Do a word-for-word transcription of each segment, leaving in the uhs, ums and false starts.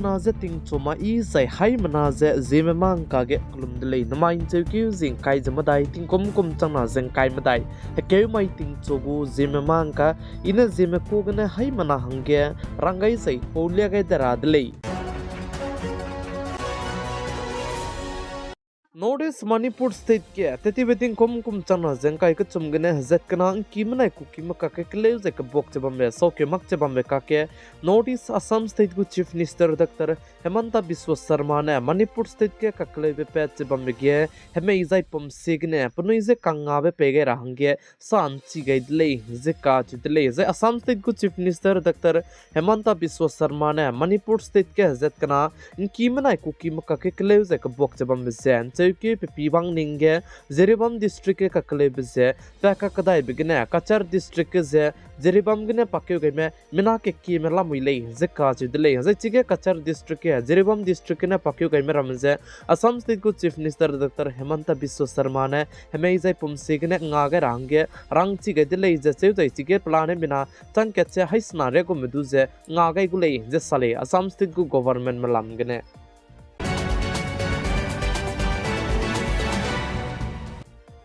Na ze tingchu ma i zai haimena ze Zeme mangka ge kelum de lei. Namai ’ncheukeu zingkai ze medai, tingkum kum changna ze ’ngkai medai, hekeu mai tingchu gu Zeme mangka, i ne Zeme ku gene haimena hangge rang gai zai pau lia gai de ra de lei. North East Manipur State ge tettibe tingkum kum changna ze ’ngkai kechum gene hezat kena ’ngki menai Kuki me kakge keleu ze kebuak che bambe, saukeu mak che bambe kakge, North East Assam State gu Chief Minister Doctor Himanta Biswa Sarma ne Manipur State ge kakeleube pat che bambe ge, hemei zai pum sie gene penui je kangngabe pei gai ra hangge sa ’nchi gai de lei ze kacheu de lei. Zai Assam State gu Chief Minister Doctor Himanta Biswa Sarma ne Manipur State ge hezat kena ’ngki menai Kuki me kakge keleu ze kebuak che bambe ze ’ncheukeu pe pî bang ning ge Jiribam District ge kakeleube ze pa kakedaibe gene Cachar District ge ze Jiribam gene pakeu gaime mina kekieme lamui lei ze kacheu de lei. Zai chige Cachar District ge Jiribam District gene pakeu gaime ramme ze Assam State gu Chief Minister Doctor Himanta Biswa Sarma ne hemei zai pum sie gene nga gai ra hangge rangchi gai de lei ze cheu zai chige pelane mina chang kat ze haisena riagume du ze nga gai gu lei ze sa lei Assam State gu government me lam gene.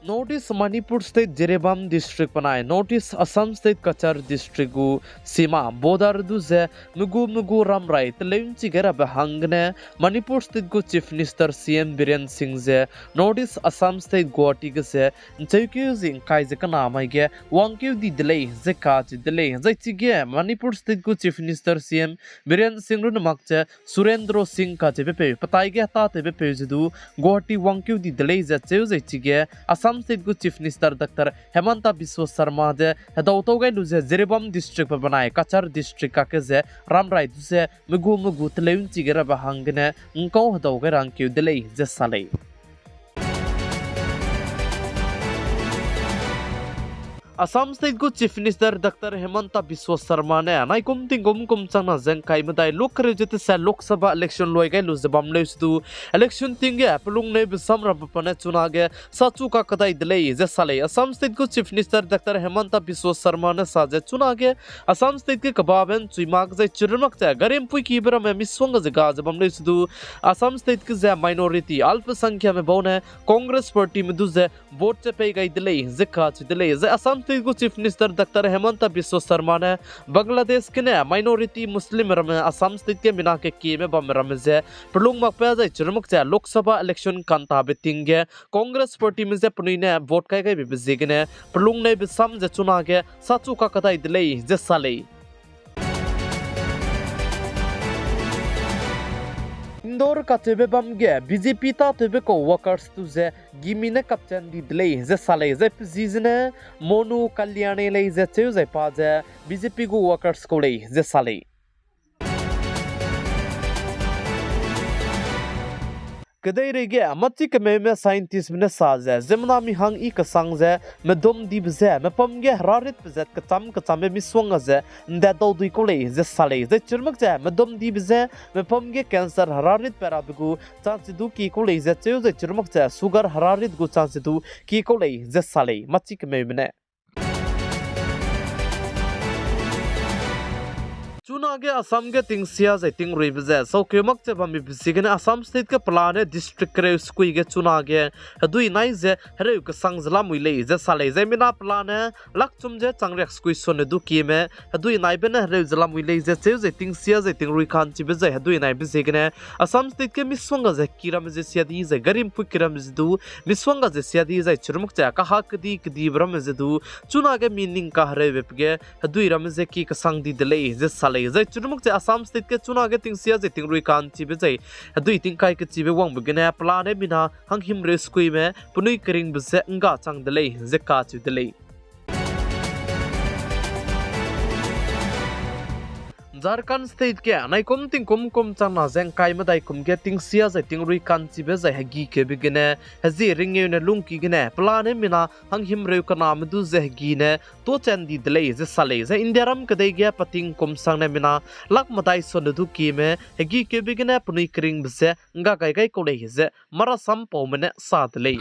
North East Manipur State Jiribam District benai North East Assam State Cachar District gu sima border du ze megu megu ramrai teleu ’nchi gai rabe hanggene Manipur State gu Chief Minister C M Biren Singh ze North East Assam State Guwahati ge ze ’ncheukeu zingkai ze kena mai ge wangkeu di de lei ze kacheu de lei. Zai chige Manipur State gu Chief Minister C M Biren Singh runne mak ze Surendra Singh kacheubepeu petai ge hetâtewbepeu ze du Guwahati wangkeu di de lei ze cheu zai chige Assam State gu Chief Minister Doctor Himanta Biswa Sarma ze hedau tau gai lu ze Jiribam District be benai Cachar District kakge ze ramrai du ze megu megu teleu ’nchi gai rabe hanggene ’ngkau hedau gai ra ’ngkeu de lei ze sa lei. Assam State gu Chief Minister Doctor Himanta Biswa Sarma ne naikum tingkum kum changna ze ’ngkai medai luk kereu ze tese Lok Sabha election luai gai lu ze bam leu se du, election ting ge pelungneibe samrabe pa ne chunage sachu kakedai de lei ze sa lei. Assam State gu Chief Minister Doctor Himanta Biswa Sarma ne sa ze chunage Assam State ge kebabe ’nchui mak zai chirmak ze gari ’mpuikibe ramme misongga ze ga ze bam leu se du, Assam State ge ze minority Alpasankhya me bau ne Congress Party me du ze vote ze pei gai de lei ze kacheu de lei. Zai Assam State gu Chief Minister Doctor Himanta Biswa Sarma ne Bangladesh gene minority Muslim ramme Assam State ge mina kekieme bamme ramme ze pelung makbe zai chirmak ze Lok Sabha election kantabe ting ge Congress Party me je penui ne vote kai gaibe be ziegene pelungneibe sam ze chunage sachu kakedai de lei ze sa lei. Indore kacheube bam ge B J P tâtewbe kau workers tu ze gimi ne kapchan di de lei ze sa lei. Zai pe zi zene Monu Kalyani lei ze cheu zai pa ze B J P gu workers kau lei ze sa lei. Kedeireige machi kemeume scientistme ne sa ze, ziemmena mi hang i kesang ze medum dibe ze mepum ge heraritbe zat kecham kechambe misongga ze ’ndat dau dui kau lei ze sa lei. Zai chirmak ze medum dibe ze mepum ge cancer heraritbe rabe gu chance du kie kau lei ze cheu zai chirmak ze sugar herarit gu chance du kie kau lei ze sa lei machi kemeume ne. Chunage Assam ge tingsia zai tingruibe ze saukeu mak che bambe ziegene Assam State ge pelane district kereu sekui ge chunage hedui nai ze hereu kesang ze lamui lei ze sa lei. Zai mina pelane lakchum ze changriak sekui sone du kieme hedui naibe ne hereu ze lamui lei ze cheu zai tingsia zai tingrui ka'nchibe zai hedui naibe ziegene Assam State ge misongga ze ki ramme ze sia di zai gari ’mpui ki ramme ze du misongga ze sia di zai chirmak ze kaha kedi kedibe ramme ze du chunage mi ning kahereube pe ge hedui ramme ze ki kesang di de lei ze sa lei. Zai chirmak ze Assam State ge chunage tingsia zai tingrui ka'nchibe zai hedui tingkai kechibe wangbe gene pelane mina hanghimreu sekuime penui keringbe ze ’ngga chang de lei ze kacheu de lei. Jharkhand State ge naikum tingkum kum changna ze ’ngkai medai kum ge tingsia zai tingrui ka'nchibe zai hegi keube gene hezie ringngeune lungki gene pelane mina hanghimreu kename du ze hegi ne tochan di de lei ze sa lei. Zai Indiaram kedei ge peting kum sangne mina lak medai sone du kieme hegi keube gene penui keringbe ze ’ngga gai gai kau lei ze marasam paume ne sa de lei.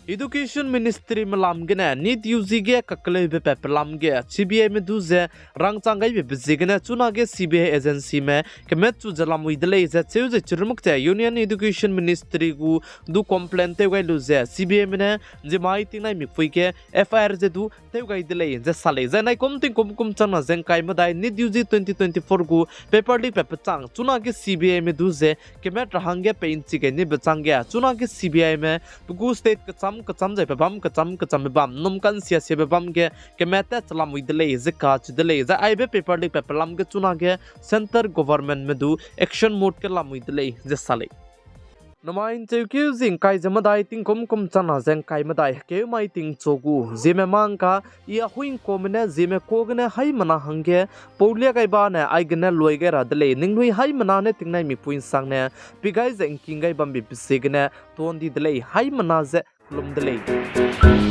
Education Ministryme lam gene NEET U G ge kakeleube patbe lam ge CBIme du ze rangchang gaibe ziegene chunage CBI agencyme kemetchu ze lamui de lei ze cheu ze chirumak ze Union Education Ministry gu du complain tew gai lu ze CBIme ne ziemmai tingnaimikpui ge FIR ze du tew gai de lei ze sa lei. Zai naikum tingkum kum changna ze ngkai medai NEET U G twenty twenty-four gu paper leak patbe chang chunage CBIme du ze kemat ra hangge peinchi gai nibe changge chunage CBIme pe gu state kecham kecham zai pe bam kecham kechambe bam nnum kansia siabe bam ge kemat tat che lamui de lei ze kacheu de lei. Zai aibe paper leak patbe lam ge chunage centre governmentme du action mode ge lamui de lei ze sa lei. Namai ncheukeu zi ngkai ze medai tingkum kum changna ze ngkai medai hekeumai tingchu gu Zeme mangka, I Ahuingkuame ne Zeme ka gene haimena hangge paulia gai bane aigene luai gai ra de lei. Ningnui haimena ne tingnaimikpui nsangne pi gai ze ngking gai bambe ziegene tuan di de lei. Haimena ze kelum de lei.